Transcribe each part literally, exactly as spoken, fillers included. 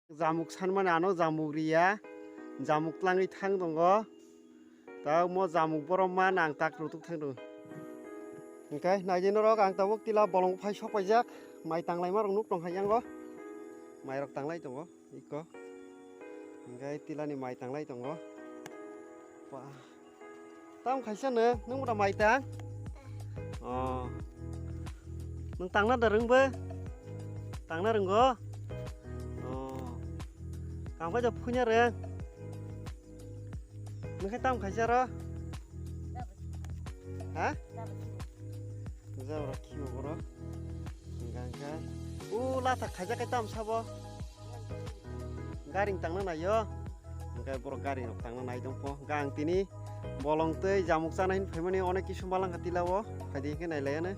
Jamuk sanmani ano jamuk riya, jamuk tlangwi thang tongo. Tamo jamuk borom man ang tak rutuk thang tongo. Hingkhe naidi norok ang tabuk tila bolong phai sok paijak, mai tanglaima rok nuk tong hai yango. Mai rok tanglai tongo iko. Hingkhe tilani mai tanglai tongo. Ba. Tam khaisa no, nung mota mai tang? Oh. Nung tangna da rwngbo? Tangna rwnggo? Oh. Kam khaja phuina rwng. Nung khe tam khaisa ro? Ha? Jabra khibo boro. Hingkha hingkha. O lata khaja kai tam sabo. Garing tangna naio. Hingkhe borok garing rok tangna nai tongpho. Hingkhe ang tini bolong tei jamuk chana hin phaimani onek kisu malangkha tilao. Phaidi hingkhe nailaiano.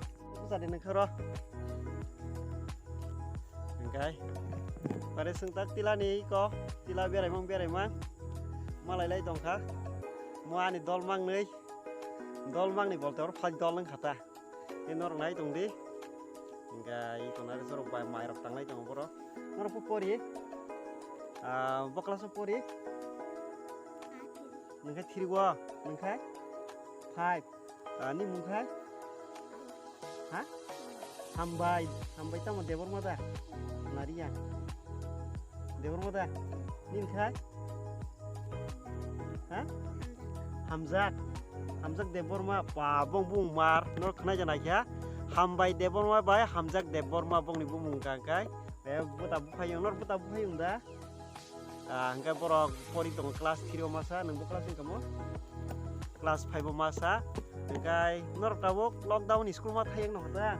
Bwsadi nangkha ro. Hingkhe. Pare swngtak tilani ko. Tila beraimang beraimang. Malailai tongkha. Mo ani dol mangnwi. Dol mangni bolte oro phai dol wngkha ta. Tei norok nai tong di. Hingkhe iko nai rw jorok bai mai rok tanglai tongo borok. Norok bo pori? Ah, bo class o pori? Nungkhe three o, nungkhe five. Ah, ni mungkhe? Ha? Hambai, hambai tamo Debbarma da? Nariya. Debbarma da? Nini khai? Ha? Hamjak. Hamjak Debbarma. Ba, bong bung mar. Nor khwnai jana kya? Hambai Debbarma bai Hamjak Debbarma bongni bumung kang kai. Eh, buta buphayung, nor buta buphayung da? Ah, hingke borok pori tongo class three o masa, nung bo class wngkha mo? Class five o masa. Hingke norok tabuk lockdown ni school ma thayang no hoda?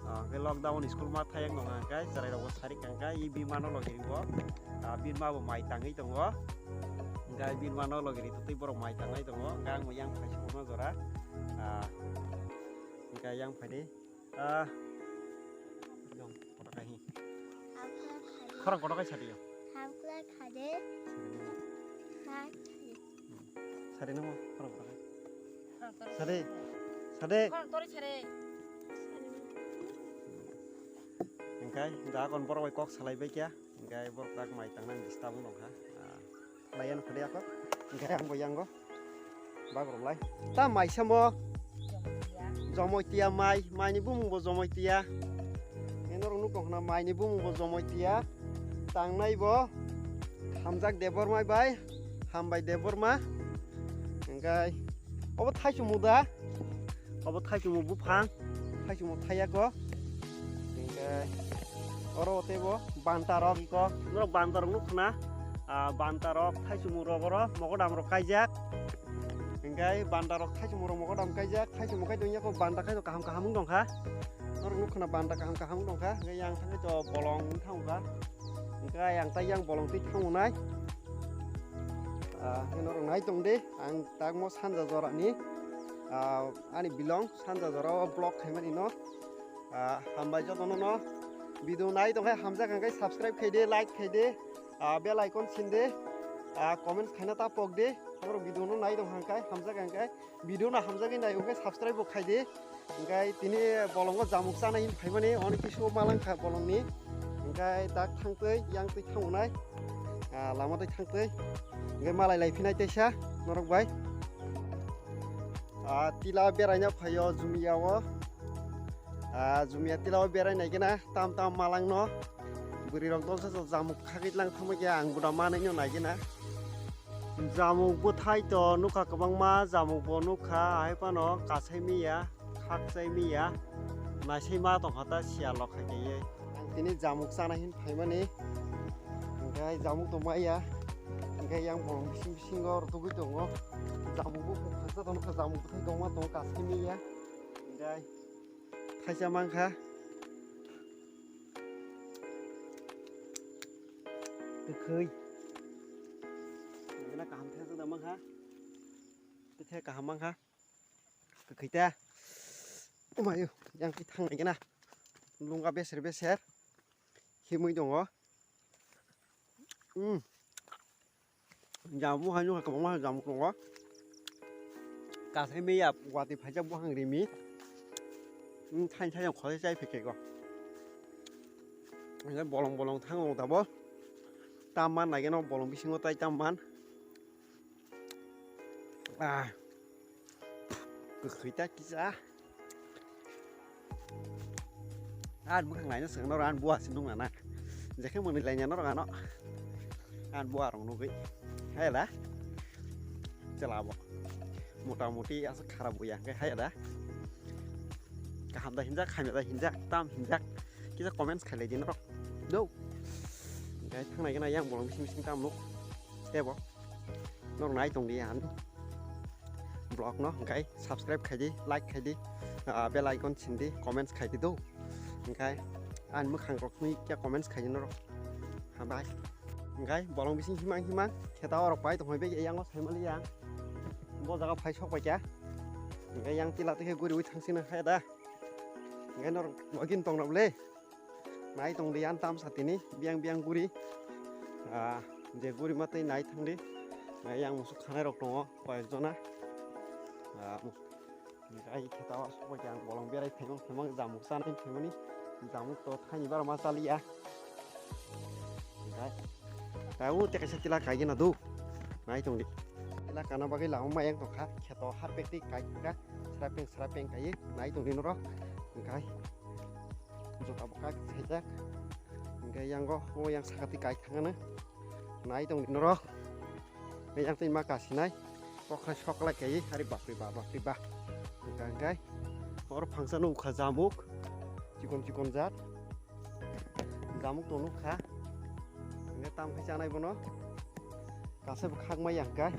Ah, hingke lockdown ni school ma thayang no hingke chwrai rok bo sari kangka, i bima no logi ribo. Ah, bima bo mai tangwi tongo. Hingke bima no logi ri twi borok mai tanglai tongo. Hingke ang bo yang phai sukuma jora. Ah, hingke yang phai di. Ah, dong, kotor kai hi. Khorang kotor kai sadi yo. Hamkla khade. Sadi nang. Sadi nang, khorang kotor kai. Sadi. Sadi. Khorang tori sadi. Hingke da kon borok bai kok salai bai kya. Hingke borok tak mai tangnani disturb wng tongkha. Ah. Layan khade ako. Hingke ang bo yango. Bagrok lai. Ta mai samo. Jomoitia mai. Mai ni bumung bo Jomoitia. Eno rok nuk tong khna mai ni bumung bo Jomoitia. Tangnai bo. Hamjak Debbarma bai. Hambai Debbarma. Hingke. Obo thaichung muda. Obo thaichung buphang. Thaichung thayako. Hingke. Oro tei bo. Banta rok iko. Norok banta rok nuk khna. Ah, banta rok, thaichumung rok oro, mogodam rok kaijak. Hingkai banta rok thaichumung rok mogodam kaijak, thaichumung kai tongya ko banta kai kaham kaham wng tongkha. Norok nuk khna banta kaham kaham wng tongkha, hingkai yang thangkai to bolong wng thangkha. Hingkai yang tai yang bolong twi thango nai. Ah, norok nai tong di, ang tangmo sanja jora ni, ah, ani bilong sanja jora o vlog khaimani no. Ah, hambai jotono no video nai tongkha hamjak hingkai subscribe khaidi, like khaidi. Ah, bell icon sindi, ah, comments khaina ta pokdi. Hamrok video no nai tong hangkai, hamjak hangkai. Video no hamjagwi nai hwnkhe subscribe bo khaidi. Hingkai tini bolongo jamuk chana hin phaimani, onek kisu malangkha bolongni. Hingkai tak thangtwi, yang twi thangonai. Ah, lama twi thangtwi. Hingkai malai lai phinai teisa, norok bai. Ah, tila beraina phaio Jumia o. Ah, Jumia tila o berai nai gena, tam tam malangno. Bwrwi rok dolsa jamuk khagwi lang thangma khe ang buda manwi no nai gena. Jamuk bwthai to nukha kwbangma, jamuk bo nukha, hai phano kasai miya, khakchai miya, naisai ma tongkha ta siya lok hai kaiye. Ang tini jamuk chana hin phaimani, hingkhe jamuk tong maya, hingkhe yang bolong bising bisingo rwtugwi tongo. Jamuk bo khaksa tongkha, jamuk bwthai tongma tongo kasai miya, hingkhe. Thaisa mankha. Kwkhwi. Nangkhe kaham thai da mankha. Tei kaham mankha. Kwkhwi ta. Omayo, yang khe thangnai gana. Lunga beser beser. Himwi tongo. Hmm. Jamuk hai nukha kwbangma jamuk tongo. Kasai miya watwi phaijak buphang rimi. Hmm, thaini thaini khosai chai phaikhe go. Bolong bolong thango tabuk. Tam man nai geno bolong bisingo tai tam man. Ah. Kwkhwi ta kisa. Ar bwkhang naina swngno ran buwa si nung nana. Jekhe mwnwi laina norok ano. An buwa rong nugwi. Hai da. Chela bo. Mota moti asa kharap buya hwnkhe hai da. Kaham da hinjak, hamya da hinjak, tam hinjak. Kisa comments khailai di norok. Do. Hwnkhe thangnai gana yang bolong bising bising tam nuk. Tebo. Norok nai tong di ang vlog no, hwnkhe subscribe khai di, like khai di, ah, bell icon sin di, comments khai di do. Hwnkhe ani mwkhang rok nui khe comments khai di norok. Hambai. Hwnkhe bolong bising himang himang khe ta orok pai tong hoi be yang o sai mali yang. Bo jaga phai sok pai kha. Hwnkhe yang tila twi khe guri ui thang sino hai da. Hwnkhe norok login tong rok le. Nai tong di yan tam sa tini biang biang guri. Ah, je guri ma tei nai thang di. Nai yang musuk khanai rok tongo koyek jona. Ah, mus-, nai khe ta o sok pai khe ang bolong berai phaimang phaimang jamuk chanai phaimani. Jamuk to thaini bar ma chaliya. Nai, ta o te kaisa tila kai gena do. Nai tong di. Tila kana bagwi lama ma yang tong kha. Kheto har pek tei kai kha. Srapeng srapeng kai nai tong di norok. Hwnkhe. Jota bo kak khaijak. Hwnkhe yango o yang sakati kai thangano. Nai tong di norok. Yang twi ma kasinai. Kokrai soklai kai. Ari bapri ba, bapri ba. Hwnkhe hwnkhe. Oro phangsa nukha jamuk. Chikon chikon jat. Jamuk to nukha. Hwnkhe tam khai chanai bono. Kasai bo khakmai yang kai.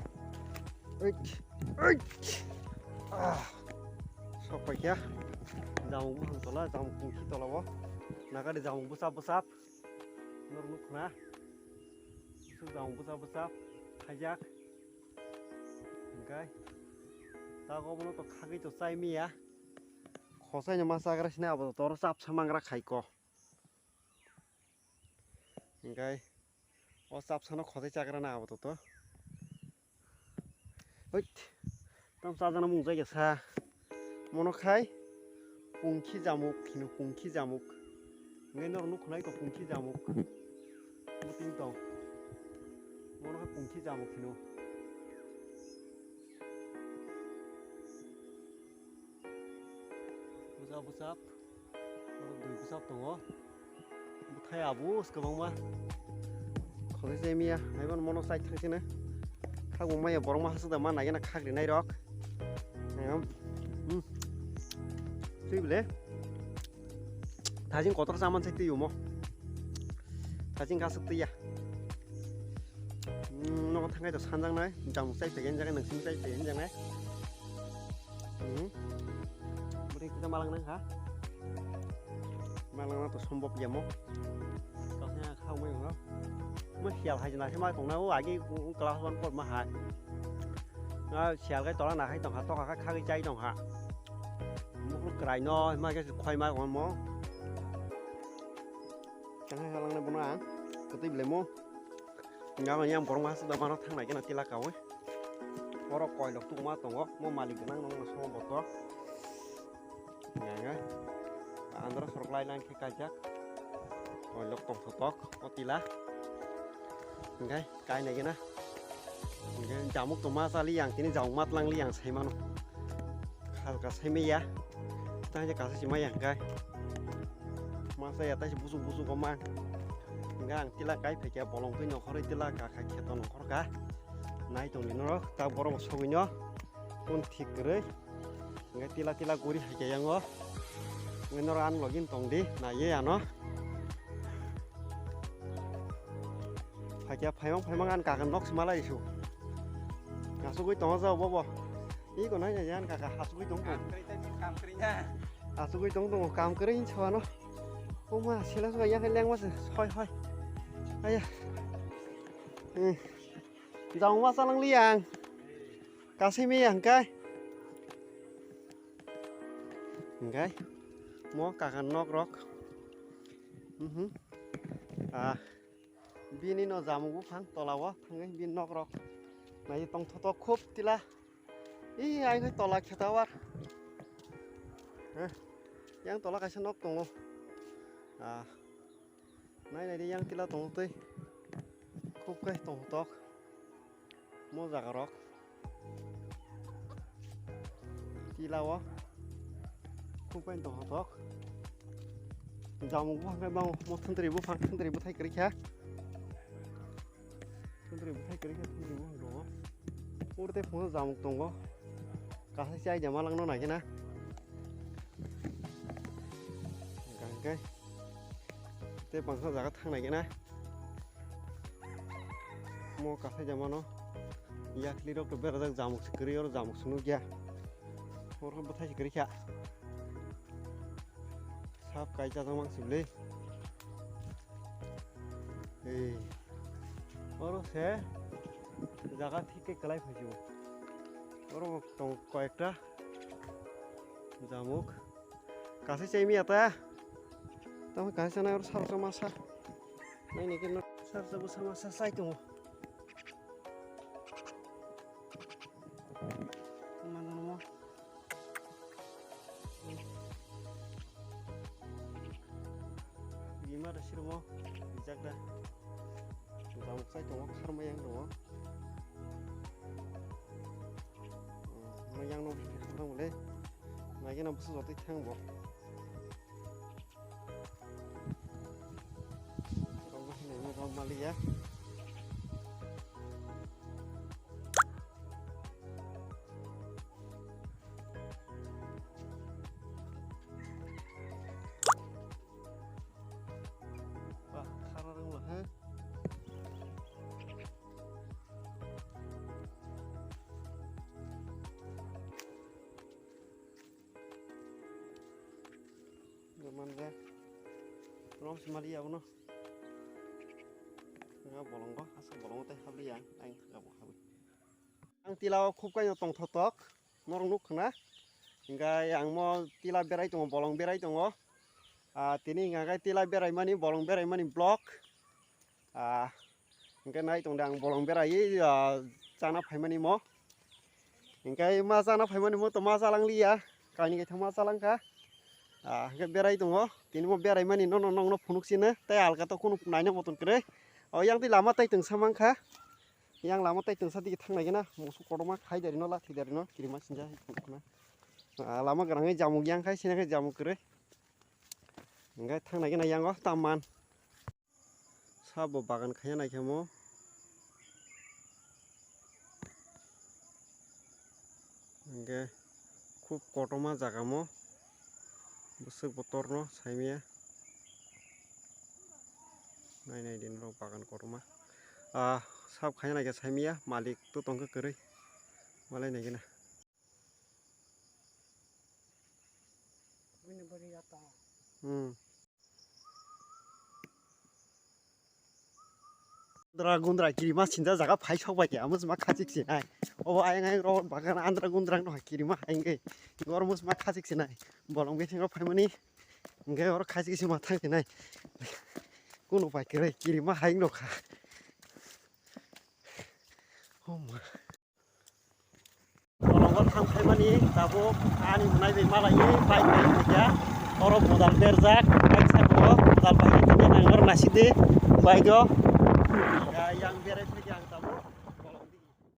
Oit, oit. Ah. Sok pai kha. Jamung buphang tola, jamung kungsi tola o. Nagari jamung bwsap bwsap. Norok nukho na. Bwswk jamung bwsap bwsap. Khaijak. Hwnkhe. Tago bono to khagwi to chai miya. Khosai no ma chagra sini abo to toro chapsa mangra khaiko. Hwnkhe o chapsano khosai chakrana abo to to. Hoit. Tam chajakna mung jai sa. Mono khai pungkhi jamuk hino pungkhi jamuk. Hwnkhe norok nukho nai to pungkhi jamuk. Muting tong. Mono khai pungkhi jamuk hino. Bwsa bwsa. Oro dui bwsap tongo. Bwthai abus kwbangma. Khogwi se miya, haiban mono chai thang sino. Khakbo maya borok ma hasuk da ma nai gana khakri nai rok. Em, hmm. Twi bile. Thajing kotor saman sai twi omo. Thajing kasuk twi ya. Hmm, nogo thangai to sanjak nai. Jang chai phai jang nai, nang sing chai phai jang nai. Hmm. Bwrwi kisa malang nang ha. Malang na to sombok ya mo. Kau sa kha mai ho. Mo sial hai na ma tong na o agi class one por ma hai. Na sial kai tola na hai tong ha to kha kha chai tong ha. Mo krai no ma ke khoi ma mo. Tang hai halang na bono ang. Kati bile mo. Nga yang borok ma hasuk da mano thang nai gana tila kawi. Oro koilok tuma tongo, mo malik gwnang nokno somo boto. Ngai ngai. Andro sorok lai lang khe kaijak. Koilok tong thotok, o tila. Ngai, kai nai gana. Ngai, jamuk toma chali yang, tini jamuk mat lang li yang sai mano. Kha, kha sai maya. Tang je kasa si maya, ngai. Ma saya tai si busuk busuk ko mang. Ngai, ang tila kai phai khe bolong twi nokhorwi tila ka kha kheto nokhor ka. Nai tongdi norok, ta borok bo sogwino. Kun thik kwrwi. Hwnkhe tila tila guri hai khe yango. Hwnkhe norok ang login tongdi, naiye ano. Hai khe phaimang phaimang ang kakan nok sima lai su. Asugwi tongo jao bobo. Iko nai nai yan kaka asugwi tong tong. Kam kwrwi tei kam kwrwi ya. Asugwi tong tong kam kwrwi hin sawano. Oma sila suka yang leng mas hoi hoi. Aya. Hmm. Jao ma salang liang. Kasimi ya hwnkhe. Hwnkhe mo kakan nok rok. Mhm. Ah, bini no jamuk buphang tola o thangwi bini nok rok. Nai tong thotok khub tila. Ih, ai khai tola kheta war. Heh, yang tola kaisa nok tongo. Ah. Nai nai di yang tila tongo twi. Khub khe tongthok mo jaga rok. Tila o khub khe tongthok. Jamuk buphang khe bango, mo thantri buphang, thantri bwthai kwrwi kha. Thantri bwthai kwrwi kha, thantri buphang tongo. Ur tei phungo jamuk tongo. Kaisa chai de malangno nai khe na. Hingkhe tei bangsa jaga thang nai khe na. Mo kasai jamano yakli rok to berajak jamuk se kwrwi, oro jamuk se nukya. Oro bwthai se kwrwi kha. Sap kai chajak mang sibli. Ei. Oro se jaga thik khe kwlai phai sio. Oro bo tong koyekta jamuk. Kasai chai miya ta. Tamo kasai chanai oro salsa masa. Nai nai khe no salsa bwsa masa chai tongo. Manjano mo. Bima da sirmo. Bijak da. Jamuk chai tongo, kharma yang tongo. Hmm, yang no bisi kharma le. Lagi na bisi jotoi thang bo. Rok no hinwi rok maliya. Ba, khara rwngma, he? Manja. Rong si mali abono. Nga bolongo, aswk bolongo tei habliya, ang thwkabo habli. Ang tila o khub kaino tongthotok, norok nuk khna. Hingkhe ang mo tila berai tongo, bolong berai tongo. Ah, tini hingkha khe tila berai mani, bolong berai mani vlog. Ah, hingkhe nai tongde ang bolong berai, ah, chana phaimani mo. Hingkhe ma chana phaimani mo to ma chalang liya, kainwi kaitham ma chalang kha. Ah, hingkhe berai tongo, tini mo berai mani nono nongno phunuk sino, tei alka to kunu naina moton kwrwi. O yang twi lama tei tongsa mankha. Yang lama tei tongsa digi thang nai gana, musu kotorma khai dari no, lathi dari no, kirima sinja hai tongkhna. Ah, lama gwnangwi jamuk yang khai, sini khai jamuk kwrwi. Hingkhe thang nai gana yang o tamman. Sabo bagan khaina nai khe mo. Hingkhe khub kotorma jaga mo. Bwswk bo torno saimaya. Nai nai din rok bagan kotorma. Ah, sab khaina nai khe saimaya, malik to tongkhe kwrwi. Malai nai gana. Hmm. Gundra gundra kirima sinja jaga phai sok bai khe, amo sima khachik sinai. Obo ayang ayang rok bagan andra gundra no kirima hai wngwi. Gor mus ma khachik sinai. Bolong bising rok phaimani. Hingkhe oro khachik sima thang sinai. Kuno pai kwrwi kirima hai wng rok kha. Oh ma. Bolongo thang phaimani tabuk ani hwnai bai malaiwi bike bai khaikha. Oro budal berjak, bike saka o budal bai khaikha, ang oro naisik di bike o. Ya, yang berai phaikha ang